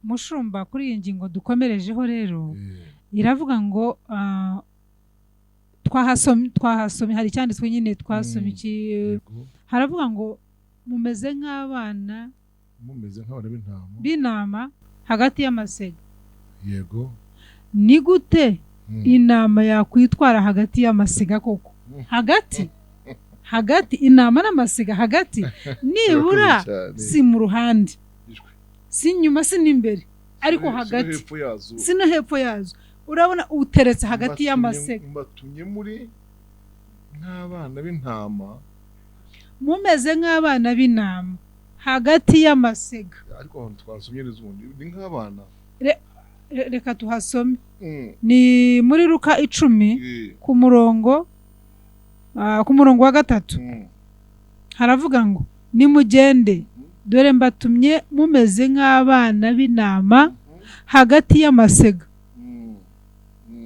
Mushumba, kuri iyi ngingo dukomerejeho rero, iravuga ngo twahasomye hari icyanditswe nyine twasomye iki. Haravuga ngo mumeze nk'abana Mumeze nk'abana b'intama b'intama hagati y'amasega. Ni gute intama yakwitwara hagati y'amasiga koko? Hagati hagati, intama n'amasiga hagati, nibura Urakoze cyane. si mu ruhande, Ishwe. si inyuma, si n'imbere, ariko Si no hagati. hepfo yazo. Si no hepfo yazo. Urabona uteretse hagati y'amasega. Mbatumye muri nk'abana b'intama. Mumeze nk'abana b'intama hagati y'amasega. Ariko ahantu twasomye neza ubundi ni nk'abana. Reka tuhasome. Ni muri Luka 10, ku murongo wa 3. Haravuga ngo: "Nimugende, dore mbatumye mumeze nk'abana b'intama hagati y'amasega."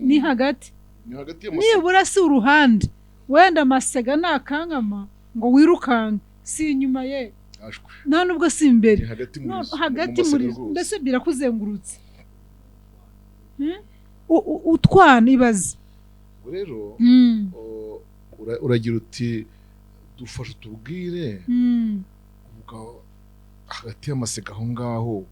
Ni hagati. Ni hagati y'amasega. Nibura si uruhande, wenda amasega nakankama ngo wirukanke, si inyuma ye. Ashwe. Nta nubwo si imbere. Ni hagati muri No, zo, hagati mu masega muri rwose. mbese birakuzengurutse. Utwana ibaze. Ubwo rero uragira uti: "Dufashe utubwire, ubwo hagati y'amasega aho ngaho,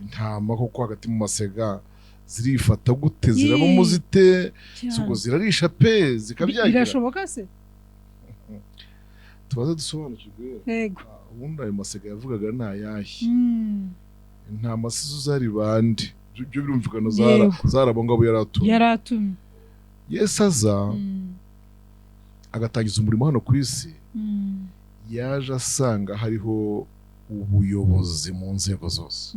intama koko hagati mu masega zirifata gute? Zirabamo zite? Si ubwo zirarisha pe, zikabyagira?" Birashoboka se? Tubaze dusobanukirwe. Ubundi ayo masega yavugaga ni ayahe? Intama si zo zari bande? Ibyo birumvikana, zari abo ngabo yari atumye. Yari atumye. Yesu aza agatangiza umurimo hano ku isi, yaje asanga hariho ubuyobozi mu nzego zose.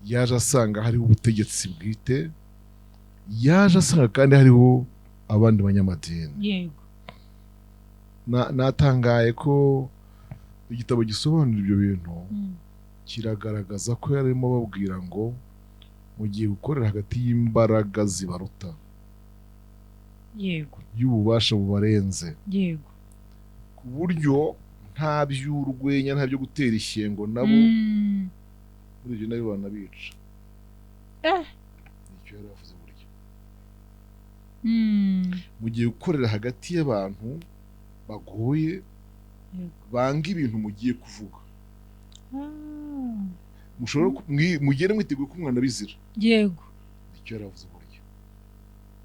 Yaje asanga hariho ubutegetsi bwite, yaje asanga kandi hariho abandi banyamadini. Natangaye ko igitabo gisobanura ibyo bintu kiragaragaza ko yarimo ababwira ngo mugiye gukorera hagati y'imbaraga zibaruta, y'ububasha bubarenze, ku buryo nta by'urwenya, nta byo gutera ishyengo nabo. Muri ibyo nabo banabica. Nicyo yari avuze burya. Mugiye gukorera hagati y'abantu bagoye, banga ibintu mugiye kuvuga. Mushobora mugende mwiteguye ko umwana bizira. Nicyo yari avuze burya.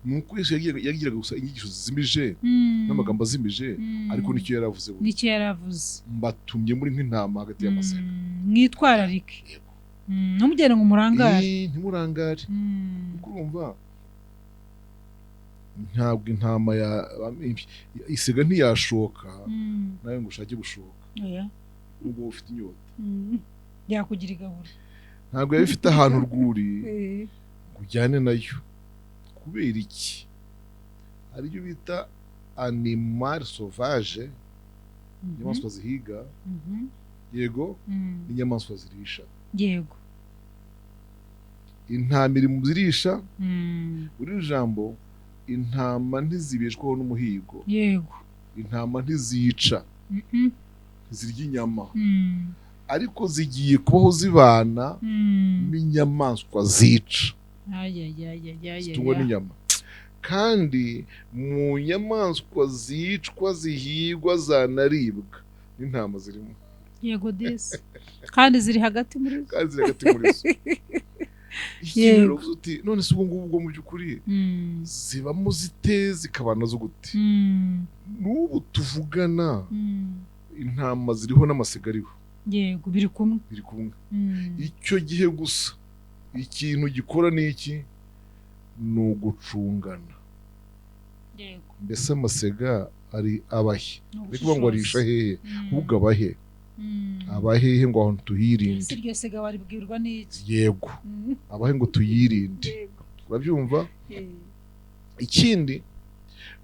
Ni uko Yesu yagiraga gusa inyigisho zizimije n'amagambo azimije, ariko nicyo yari avuze burya. Nicyo yari avuze. Mbatumye muri nk'intama hagati y'amasega. Mwitwararike. Ntumugende ngo murangare. Ntimurangare. Kuko urumva ntabwo intama ya isega ntiyashoka nawe ngo ushake gushoka, Oya. ubwo ufite inyota. Yakugira igaburo. Ntabwo yaba ifite ahantu urwuri ngo ujyane nayo. Kubera iki? Hari ibyo bita animal sauvage, inyamaswa zihiga, yego, n'inyamaswa zirisha. Intama iri mu zirisha. Muri iri jambo, intama ntizibeshwaho n'umuhigo. Intama ntizica, ntizirya inyama, ariko zigiye kubaho zibana n'inyamaswa zica, zitungwa n'inyama. Kandi mu nyamaswa zicwa, zihigwa, zanaribwa, n'intama zirimo. Yego disi, kandi ziri hagati muri zo. Kandi ziri hagati muri zo. Iki rero uvuze uti: "None se ubu ngubu bwo mu by'ukuri zibamo zite, zikabana zo gute?" N'ubu tuvugana, intama ziriho n'amasega ariho. Yego, biri kumwe. Biri kumwe. Icyo gihe gusa ikintu gikora ni iki? Ni ugucungana. Mbese amasega ari abahe? Ni Ni kuvuga ngo arisha hehe? Ahubwo abahe? Abahehe ngo ahantu tuhirinde? Si iryo sega waribwirwa n'iki? Yego. Abahe ngo tuyirinde? Urabyumva? Ikindi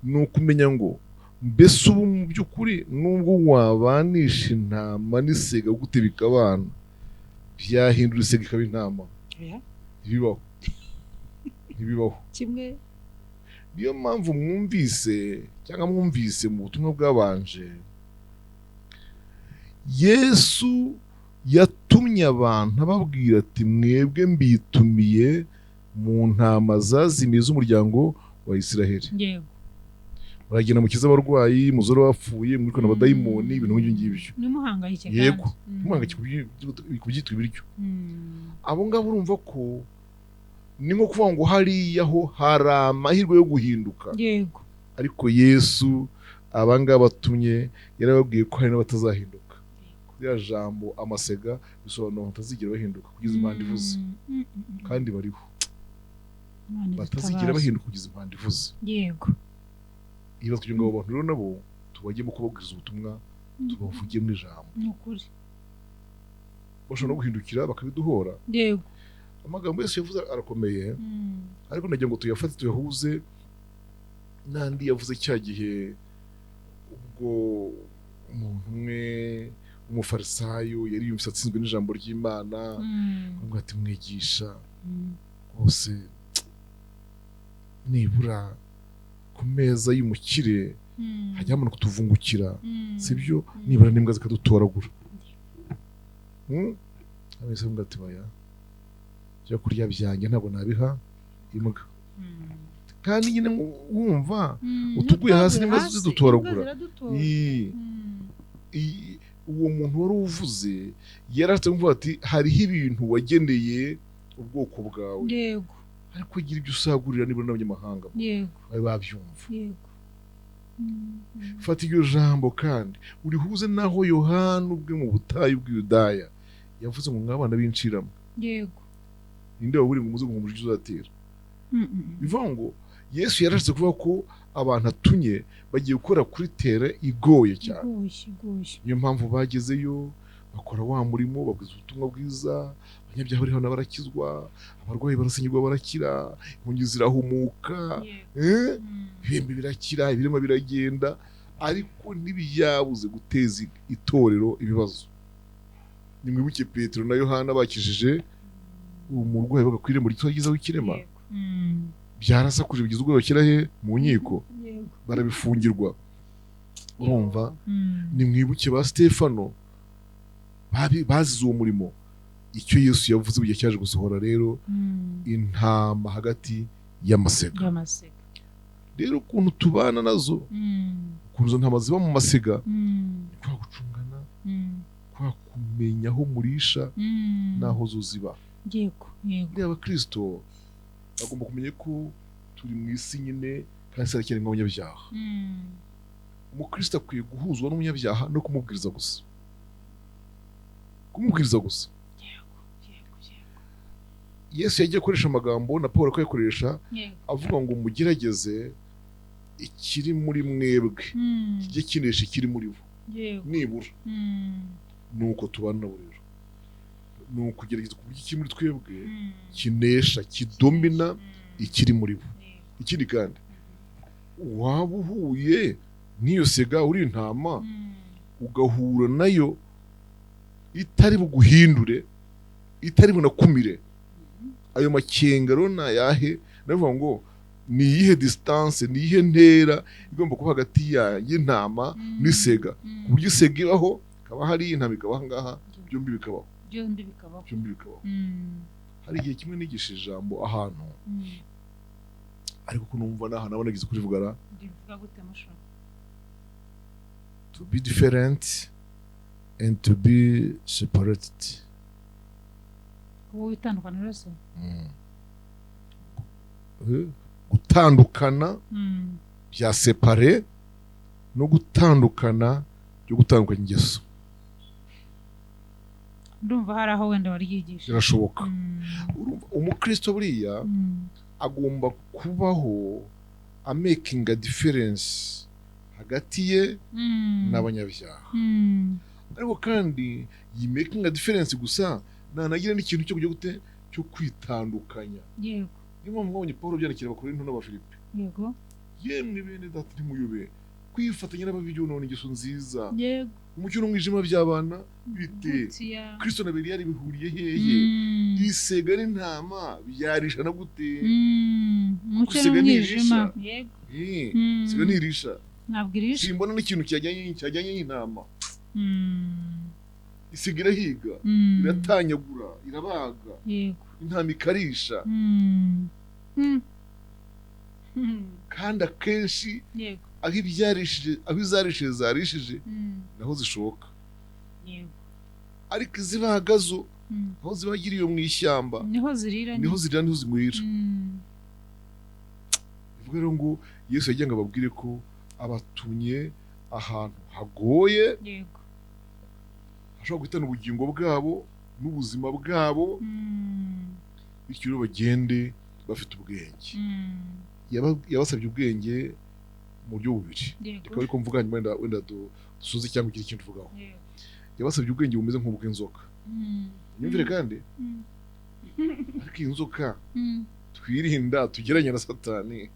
ni ukumenya ngo mbese ubu mu by'ukuri, nubwo wabanisha intama n'isega gute bikabana, byahindura isega ikaba intama? Oya. Ntibibaho, ntibibaho. Kimwe. Niyo mpamvu mwumvise cyangwa mwumvise mu butumwa bwabanje, Yesu Yatumye abantu ababwira ati mwebwe mbitumiye mu ntama zazimiye z'umuryango wa Isiraheli. Yego. Muragenda mukize abarwayi, muzore abapfuye, mwirukane abadayimoni, ibintu nk'ibyo ngibyo. Nimuhangayike kandi. Yego. Ntimuhangayike ku byitwa ibiryo. Abo ngabo urumva ko ni nko kuvuga ngo hariya ho hari amahirwe yo guhinduka. Yego. Ariko Yesu aba ngaba atumye yarababwiye ko hari n'abatazahinduka. Ririya jambo amasega bisobanura batazigera bahinduka kugeza impanda ivuze. Kandi bariho. Batazigera bahinduka kugeza impanda ivuze. Yego. Iyo kugira ngo abo bantu rero nabo tubajyemo kubabwiriza ubutumwa, tubavugemo ijambo. Ni ukuri. Bashobora no guhindukira bakabiduhora. Yego. Amagambo Yesu yavuze arakomeye, ariko nagira ngo tuyafate tuyahuze n'andi yavuze cya gihe ubwo umuntu umwe w'umufarisayo yari yumvise atsinzwe n'ijambo ry'Imana, avuga ati mwigisha rwose nibura ku meza y'umukire hajya hamanuka kutuvungukira, sibyo? Nibura n'imbwa zikadutoragura. Abese avuga ati baya ibyo kurya byanjye ntabwo nabiha imbwa. Kandi nyine wumva utuguye hasi n'imbwa zidutoragura. Uwo muntu wari uvuze yarashatse kuvuga ati hariho ibintu wageneye ubwoko bwawe. Yego. Ariko ugira ibyo usagurira nibura n'abanyamahanga. Yego. Bari babyumva. Yego. Fata iryo jambo kandi urihuze naho Yohana ubwe mu butayu bw'Yudaya yavuze ngo mwabana b'inciramo. Yego. Ninde waburi ngo muze guhumura uzatera. Bivuga ngo Yesu yarashatse kuvuga ko abantu atunye bagiye gukora kuri tere igoye cyane. Igoye. Niyo mpamvu bagezeyo bakora wa murimo, babwiza ubutumwa bwiza, abanyabyaha bariho barakizwa, abarwayi barasenyerwa barakira, impumyi zirahumuka, ibihembe birakira, ibirema biragenda, ariko ntibyabuze guteza itorero ibibazo. Nimwibuke Petero na Yohana bakijije umurwayi baga kwirembo ritagizeho ikirema. Byarasakuje bigeze ubwo bashyira he mu nkiko, barabifungirwa. Urumva? Nimwibuke ba Stefano bazize uwo murimo. Icyo Yesu yavuze mu gihe cyaje gusohora rero, intama hagati y'amasega. Rero ukuntu tubana nazo, ukuntu izo ntama ziba mu masega, ni kwa gucungana, kwa kumenya aho murisha n'aho zo ziba. Yego, yego. Rero abakristo bagomba kumenya ko turi mu isi nyine kandi isi irakeneye nk'abanyabyaha. Umukristo akwiye guhuzwa n'umunyabyaha no kumubwiriza gusa. Kumubwiriza gusa. Yego, yego, yego. Yesu yagiye akoresha amagambo na Paul akayakoresha, avuga ngo mugerageze ikiri muri mwebwe, kijye kinesha ikiri muri bo. Nibura. Nuko tubana nabo rero. Ni ukugerageza ku buryo ikiri muri twebwe kinesha, kidomina ikiri muri bo. Ikindi kandi waba uhuye n'iyo sega uri intama, ugahura nayo itari buguhindure, itari bunakumire. Ayo makenga rero nayahe? Ndavuga ngo ni iyihe distance, ni iyihe ntera igomba kuba hagati y'intama n'isega, ku buryo isega ibaho ikaba hari intama ikaba aha ngaha, byombi bikabaho. Byombi bikabaho. Byombi bikabaho. Hari igihe kimwe nigisha ijambo ahantu, ariko ko numva naha nabona nagize kurivugara. Ndivuga gute musho? To be different and to be separated. Wowe itandukaniro se? Gutandukana bya separe no gutandukana byo gutandukanya ingeso. Ndumva hari aho wenda waryigisha. Birashoboka. Umukristo buriya agomba kubaho a making a difference hagati ye n'abanyabyaha. Ariko kandi yi making a difference gusa nanagira n'ikintu cyo kujya gute cyo kwitandukanya. Yego. Niyo mpamvu mwabonye Paul byandikira Abakorinto n'Abafilipi. Yego. Yemwe bene data ntimuyube, kwifatanya n'ababi none ingeso nziza. Yego. Umucyo n'umwijima by'abana bite? Kristo na Beliyali bihuriye hehe? Isega n'intama byarishana gute? Umucyo n'umwijima. Yego. Isega ntirisha. Ntabwo irisha. Simbona n'ikintu cyajyanye n'intama. Isiga irahiga, iratanyagura, irabaga, intama ikarisha. Kandi akenshi aho ibyarishije, aho izarishije zarishije, naho zishoka. Ariko izibaga zo, aho zibagiriye mu ishyamba, niho zirira, niho zirira, niho zinywera. Bivuga rero ngo Yesu yagira ngo ababwire ko abatumye ahantu hagoye, hashobora guhitana ubugingo bwabo n'ubuzima bwabo, bityo rero bagende bafite ubwenge. Yabasabye ubwenge mu buryo bubiri. Reka ariko mvuga hanyuma wenda dusoze cyangwa ugire ikintu uvugaho. Yabasabye ubwenge bumeze nk'ubw'inzoka. Nyumvire kandi, ariko iyi nzoka twirinda tugeranye na Satani.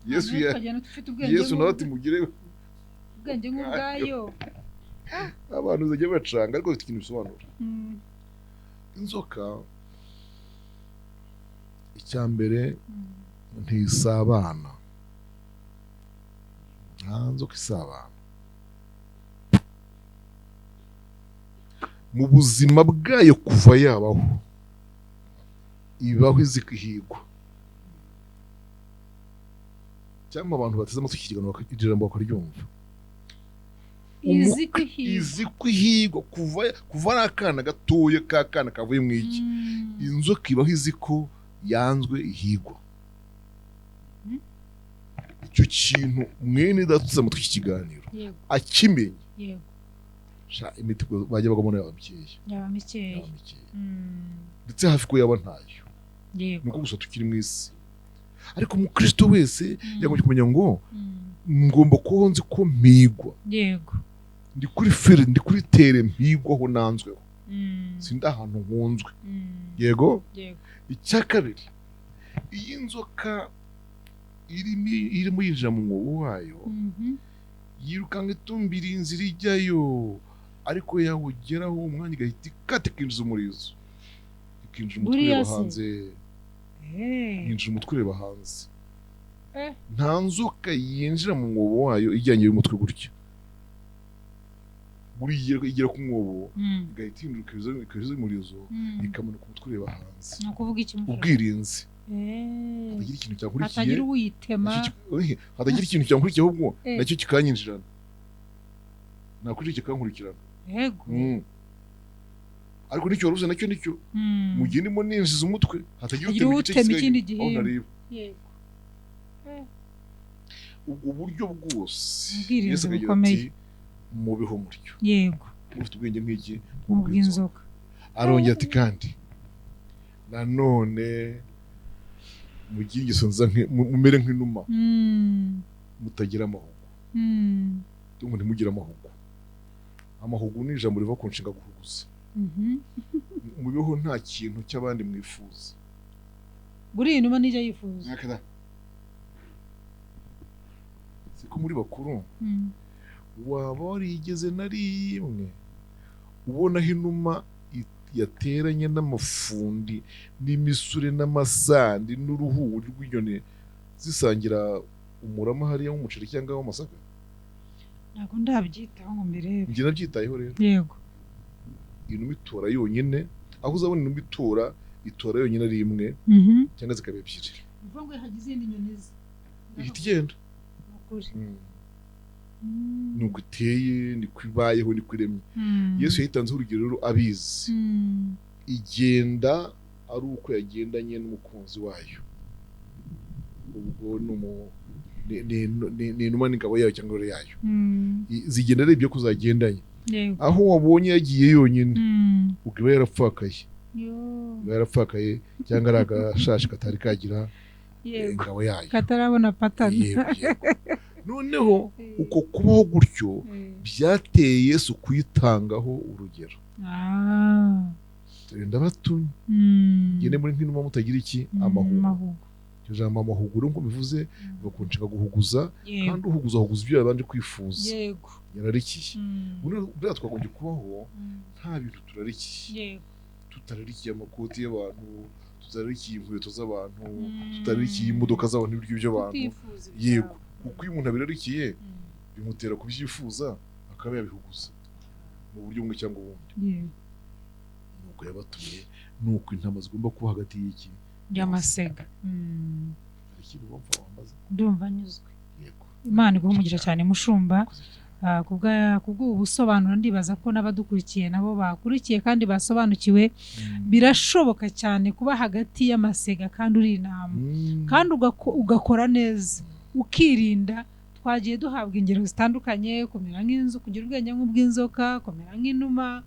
Yesu nawe ati mugire ubwenge nk'ubwayo. Abantu bazajya bacanga, ariko bafite ikintu bisobanura. Inzoka icya mbere ntisabana, nta nzoka isabana. Mu buzima bwayo kuva yabaho, ibaho izi kwihigwa. Cyangwa abantu bateze amatwi iki kiganiro ijambo bakaryumva. Izi kwihigwa kuva ari akana gatoya, k'akana kavuye mu igi. Inzoka ibaho izi ko yanzwe, ihigwa. Icyo kintu mwene data amatwi iki kiganiro akimenye, imiti bajya bagamo yaba mikeya, yaba mikeya, ndetse hafi ko yaba ntayo. Nuko gusa tukiri mu isi, ariko umukristo wese yagombye kumenya ngo ngomba kubaho nzi ko mpigwa. Yego, ndi kuri feri, ndi kuri tere, mpigwaho, nanzweho, sindi ahantu nkunzwe. Yego. Icya kabiri, iyi nzoka irimo yinjira mu mwobo wayo, yirukanka itumbira inzira ijyayo, ariko yawugeraho umwanya igahita ikata, ikinjiza umurizo, ikinjira umutwe ureba hanze, yinjira umutwe ureba hanze. Nta nzoka yinjira mu mwobo wayo ijyanye y'umutwe gutya. Buriya igera ku mwobo igahita ihinduka ikabiriza umurizo, ikamanuka umutwe ureba hanze. Ni ukuvuga iki? Ubwirinzi. Hatagira ikintu cyankurikiye, hatagira uwitema, hatagira ikintu cyankurikiye, ahubwo nacyo kikanyinjirana, nakurikiye kikankurikirana. Yego. Ariko nicyo waruze nacyo nicyo, mu gihe ndimo ninjiza umutwe, hatagira utema ikindi gihimba. Yego. Ubwo buryo bwose Yesu akagira ati mubeho mutyo. Yego. Mufite ubwenge nk'iki, nk'ubw'inzoka. Arongera ati kandi nanone mugire ingeso nziza, mumere nk'inuma, mutagira amahugu. Ntimugire amahugu. Amahugu ni ijambo riva ku nshinga guhuguza. Mubeho nta kintu cy'abandi mwifuza. Buriya inuma nijya yifuza. Siko muri bakuru waba warigeze na rimwe ubonaho inuma yateranye n'amafundi n'imisure n'amasandi n'uruhuri rw'inyoni zisangira umurama hariya w'umuceri cyangwa w'amasaka? Ntabwo ndabyitaho ngo mbirebe. Njye nabyitayeho rero. Yego. Inuma itora yonyine, aho uzabona inuma itora, itora yonyine ari imwe cyangwa zikaba ebyiri. Uvuga ngo hagize izindi nyoni ihita igenda. Nuko iteye, niko ibayeho, niko iremye. Yesu yayitanzeho urugero rero abizi. Igenda ari uko yagendanye n'umukunzi wayo. Ubwo ni inuma n'ingabo yayo cyangwa ingore yayo. Zigenda ari ibyo kuzagendanye. Aho wabonye yagiye yonyine, ubwo iba yarapfakaye. Iba yarapfakaye cyangwa ari agashashi katari kagira ingabo yayo, katarabona patana. Noneho uko kubaho gutyo byateye Yesu kuyitangaho urugero. Ndabatumye ngende muri nk'inuma mutagira iki, amahugu. Iryo jambo amahugu rero nk'uko bivuze biva ku nshinga guhuguza, kandi uhuguza ahuguza ibyo yabanje kwifuza, yararikiye. Buriya twagombye kubaho nta bintu turarikiye, tutararikiye amakoti y'abantu, tutararikiye inkweto z'abantu, tutararikiye imodoka z'abantu, n'ibiryo by'abantu. Yego, kuko iyo umuntu abirarikiye bimutera kubyifuza akaba yabihuguza. Mu buryo bumwe cyangwa ubundi. Nuko yabatumye, nuko intama zigomba kuba hagati y'iki? Y'amasega. Hari ikintu wumva wambaza? Ndumva nyuzwe. Yego. Imana iguhe umugisha cyane, mushumba. Urakoze cyane. Kubw'ubu busobanuro, ndibaza ko n'abadukurikiye nabo bakurikiye kandi basobanukiwe. Birashoboka cyane kuba hagati y'amasega kandi uri intama, kandi ugakora neza, ukirinda. Twagiye duhabwa ingero zitandukanye: kumera nk'inzu, kugira ubwenge nk'ubw'inzoka, kumera nk'inuma,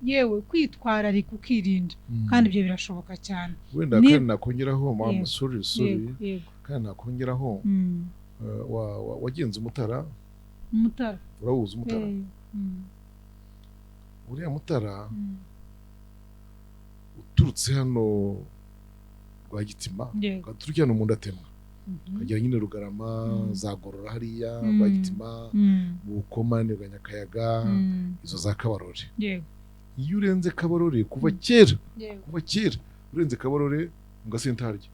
yewe kwitwararika, ukirinda. Kandi ibyo birashoboka cyane. Wenda kandi nakongeraho, mama, sorry, sorry. Yego. Kandi nakongeraho, wagenze Umutara? Umutara. Urawuzi Umutara? Uriya Mutara, uturutse hano Rwagitima, ugaturukira hano mu Ndatema, ukagera nyine Rugarama, za Gorora hariya, Rwagitima, mu Bukomane bwa Nyakayaga, izo za Kabarore, iyo urenze Kabarore, kuva kera, kuva kera, urenze Kabarore mu gasentarya,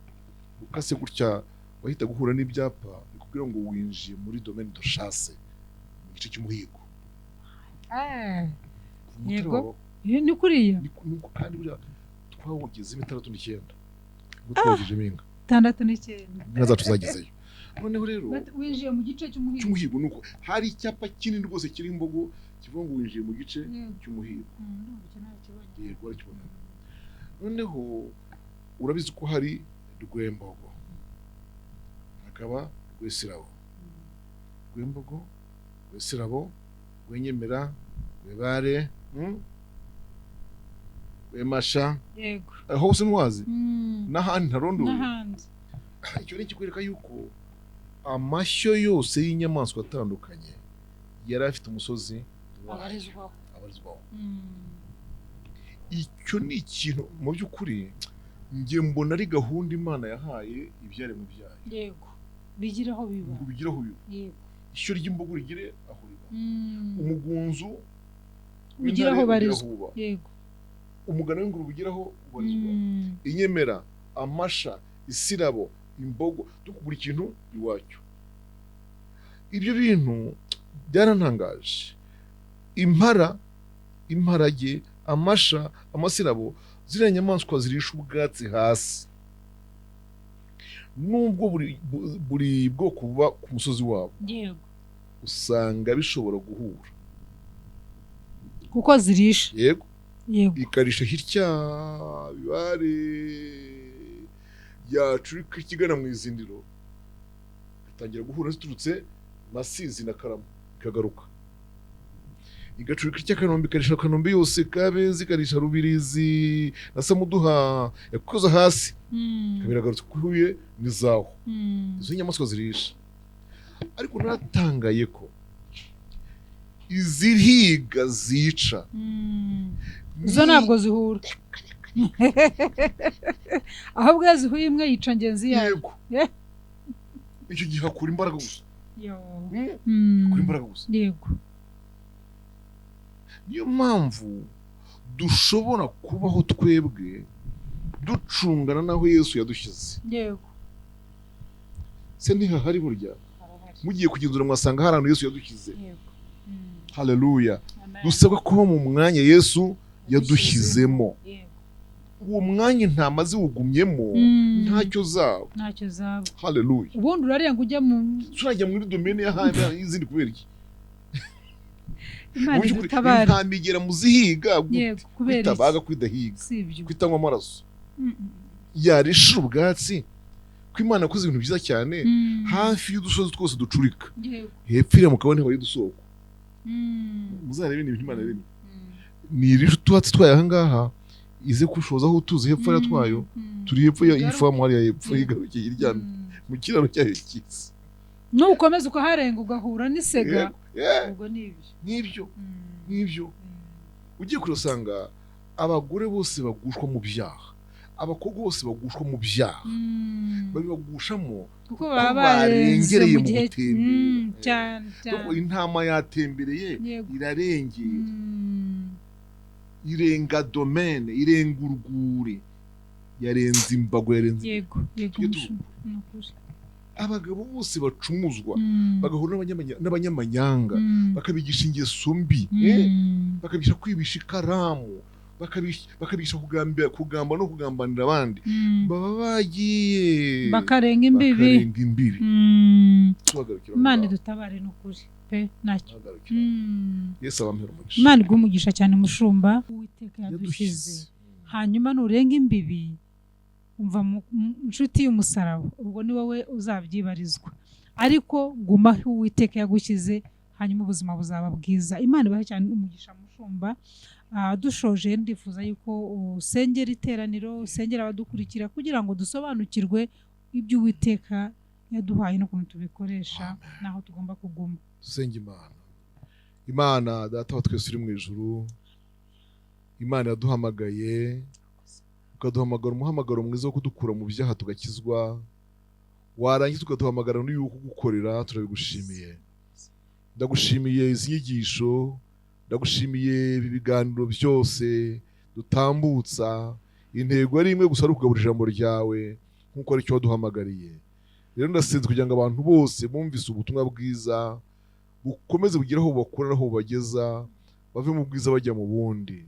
ukase gutya, wahita guhura n'ibyapa bikubwira ngo winjiye muri domaine de chasse, mu gice cy'umuhigo. Kuva Umutara wabaho. Ni kuriya. Kandi buriya twawugezemo 69, ubwo twawugejemo inka. 69. Inka zacu zagezeyo. Noneho rero Winjiye mu gice cy'umuhigo. Cy'umuhigo. Nuko hari icyapa kinini rwose kiriho imbogo kivuga ngo winjiye mu gice cy'umuhigo. Ndumva icyo nakibonye. Yego, warakibona. Noneho urabizi ko hari Rwembogo, hakaba Rwesirabo, Rwembogo, Rwesirabo, Rwenyemera, Rwebare, Rwemasha. Aho hose ntiwazi? N'ahandi ntarondoye. N'ahandi. Icyo ni ikikwereka yuko amashyo yose y'inyamaswa atandukanye yari afite umusozi wayo abarizwaho. Abarizwaho. Icyo ni ikintu mu by'ukuri njye mbona ari gahunda Imana yahaye ibyaremwe byayo, Yego, bigira aho biba. Ngo bigire aho biba. Ishyo ry'imbogo rigire aho riba, umugunzu Ugire aho w'intare ugire ubarizwa. aho uba, umugano w'ingurube ugire aho ubarizwa, inyemera, amasha, isirabo, imbogo, buri kintu iwacyo. Ibyo bintu byarantangaje. Impara, imparage, amasha, amasirabo, ziriya nyamaswa zirisha ubwatsi hasi, nubwo buri bwoko buba ku musozi wabo, usanga bishobora guhura. Kuko zirisha. Yego. Ikarisha hirya bibare, yacurika ikigana mu izindiro, igatangira guhura ziturutse Masizi na Karama, ikagaruka igacurika icya Kanombe, ikarisha Kanombe yose, Kabeza, ikarisha Rubirizi na Samuduha, yakoza hasi, ikaba iragarutse kuko ihuye n'izaho. Izo nyamaswa zirisha, ariko naratangaye ko iziriga zica Zo ntabwo zihura, ahubwo iyo zihuye imwe yica ngenzi yayo. Yego. Icyo gihe hakura imbaraga gusa. Yo. Hakura imbaraga gusa. Niyo mpamvu dushobora kubaho twebwe ducungana n'aho Yesu yadushyize. Se ntihahari burya? Harahari. Mugiye kugenzura mwasanga hari ahantu Yesu yadushyize. Haleluya. Amen. Dusabwa kuba mu mwanya Yesu yadushyizemo. Uwo mwanya intama ziwugumyemo, ntacyo zaba. Ntacyo zaba. Haleluya. Ubundi urarenga ujya mu Turajya muri domaine y'ahandi y'izindi kubera iki? Imana Mu by'ukuri, idutabare. intama igera mu zihiga Yego, kubera iki? kwitabaga, kwidahiga, Si ibyo. kwitanywa amaraso, yarisha ubwatsi, ko Imana yakoze ibintu byiza cyane. Hafi y'udusozi twose ducurika, hepfo iriya mu kabone habayo udusoko. Muzarebe, ni ibintu Imana yaremye. Nirisha utwatsi twayo ahangaha, ize kushozaho utuzi hepfo ya twayo, turi hepfo ya Igaruke. ifamu hariya hepfo, yigarukiye iryamye mu kiraro cyayo cyiza. Nukomeza ukaharenga ugahura n'isega, Yego. Yeah, ubwo ni ibyo. N'ibyo, n'ibyo. Ugiye kure usanga abagore bose bagushwa mu byaha, abakobwa bose bagushwa mu byaha, babibagushamo kuko baba barenze barengereye mu mu gihe gutembera. Cyane Kuko cyane. intama yatembereye, irarengera, irenga domaine, irenga urwuri, yarenze imbago, yarenze Yego, Tujye mushumba. Ni ukuri. Abagabo bose bacumuzwa, bagahura n'abanyamanyanga, bakabigisha ingeso mbi, bakabigisha kwibisha ikaramu, bakabigisha kugamba no kugambanira abandi, baba bagiye bakarenga imbibi. Bakarenga imbibi. Tuhagarukira aho Imana ngaho. idutabare, ni ukuri pe, ntacyo. Tuhagarukira aho. Yesu abampera umugisha. Imana iguhe umugisha cyane, mushumba. Uwiteka yadushyize. Yadushyize. Hanyuma nurenga imbibi, umva inshuti y'umusaraba, ubwo ni wowe uzabyibarizwa, ariko guma aho Uwiteka yagushyize, hanyuma ubuzima buzaba bwiza. Imana ibahe cyane umugisha, mushumba. Dushoje, ndifuza yuko usengera iteraniro, usengera abadukurikira, kugira ngo dusobanukirwe ibyo Uwiteka yaduhaye n'ukuntu tubikoresha n'aho tugomba kuguma. Dusenga Imana. Imana Data wa twese uri mu ijuru, Imana yaduhamagaye, ukaduhamagara umuhamagaro mwiza wo kudukura mu byaha tugakizwa, warangiza ukaduhamagara n'uyu kugukorera, turabigushimiye. Ndagushimiye izi nyigisho, ndagushimiye ibi biganiro byose dutambutsa. Intego ari imwe gusa, ari ukugabura ijambo ryawe nk'uko ari cyo waduhamagariye. Rero ndasenze kugira ngo abantu bose bumvise ubutumwa bwiza bukomeze bugere aho bubakura n'aho bubageza, bave mu bwiza bajya mu bundi.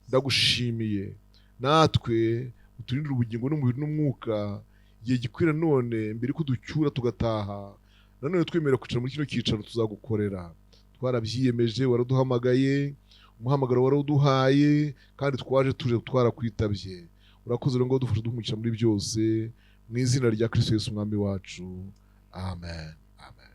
Ndagushimiye, natwe uturindire ubugingo n'umubiri n'umwuka igihe gikwira. None mbere ko ducyura tugataha, nanone twemera kwicara muri kino cyicaro, tuzagukorera. Twarabyiyemeje, waraduhamagaye, umuhamagaro warawuduhaye, kandi twaje tuje twarakwitabye. Urakoze rero ngo dufashe, duhumukira muri byose, mu izina rya Kristo Yesu Umwami wacu, amen, amen.